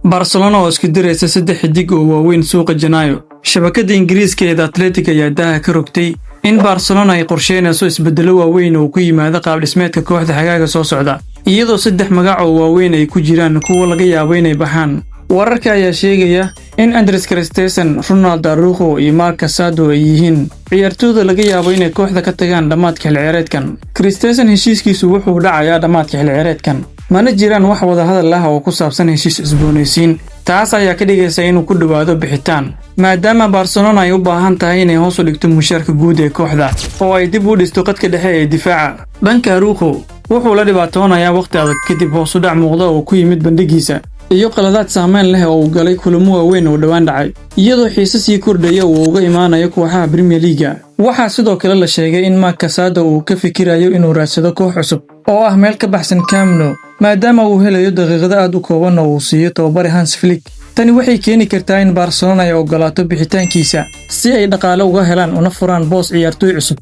Barcelona oo isku diraysa saddex xidig oo waaweyn suuqa Janaayo. Shabakadda Ingiriiska ee The Athletic ayaa daaha ka rogtay in Barcelona ay qorsheynayso isbeddello waaweyn oo ku yimaada qaab dhismeedka kooxda xagaaga soo socda, iyadoo saddex magac oo waaweyn ay ku jiraan kuwa laga yaabo inay baxaan. Wararka ayaa sheegaya in Andreas Christensen, Ronald Araujo iyo Marc Casado ay yihiin ciyaartooyda laga yaabo inay kooxda ka tagaan dhammaadka xilli ciyaareedkan. Christensen heshiiskiisu wuxuu dhacayaa dhammaadka xilli ciyaareedkan, mana jiraan wax wadahadal ah oo ku saabsan heshiis cusboonaysiin. Taas ayaa ka dhigaysa inuu ku dhowaado bixitaan, maadaama Barcelona ay u baahan tahay inay hoos u dhigto mushaarka guud ee kooxda oo ay dib u dhisto qadka dhexe ee difaaca. Dhanka Araujo, wuxuu la dhibaatoonayaa waqti adag kadib hoos u dhac muuqda oo ku yimid bandhigiisa iyo qaladaad saameyn leh oo uu galay kulamo waaweyn oo dhowaan dhacay, iyadoo xiise sii kordhaya uu uga imaanayo kooxaha Premier League. Waxaa sidoo kale la sheegay in Marc Casado uu ka fikirayo inuu raadsado koox cusub oo ah meel ka baxsan Camp Nou, maadaama uu helayo daqiiqado aad u kooban oo uu siiyo tababare Hans Flick. Tani waxay keeni kartaa in Barcelona ay ogolaato bixitaankiisa si ay dhaqaale uga helaan una furaan boos ciyaartooy cusub.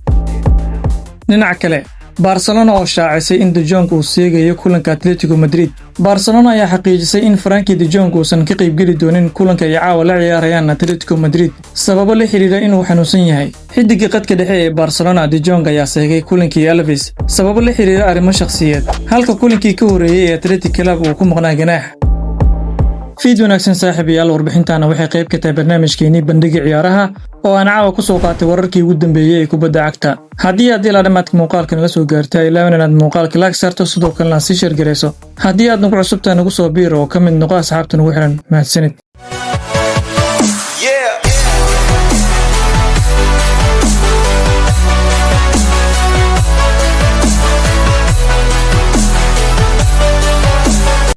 Dhinaca kale, Barcelona oo shaacisay in De Jong uu seegayo kulanka Atletico Madrid. Barcelona ayaa xaqiijisay in Frenkie de Jong uusan ka qaybgeli doonin kulanka ay caawa la ciyaarayaan Atletico Madrid, sababo la xiriira inuu xanuunsan yahay. Xidigga qadka dhexe ee Barcelona, De Jong, ayaa seegay kulankii Alaves sababo la xiriira arrimo shakhsiyeed, halka kulankii ka horreeyey ee Athletic Club uu ku maqnaa ganaax. Fiid wanaagsan, saaxiibayaal. Warbixintaana waxay qayb ka tahay barnaamijkeenii Bandhiga Ciyaaraha oo aan caawa ku soo qaatay wararkii ugu dambeeyey ee kubadda cagta. Haddii aad ilaa dhammaadka muuqaalka nala soo gaartay, ilaawan inaad muuqaalka like saarto, sidoo kalena aad sii share garayso. Haddii aad nagu cusubtahay, nagu soo biir oo ka mid noqo asxaabta nagu xiran. Mahadsanid.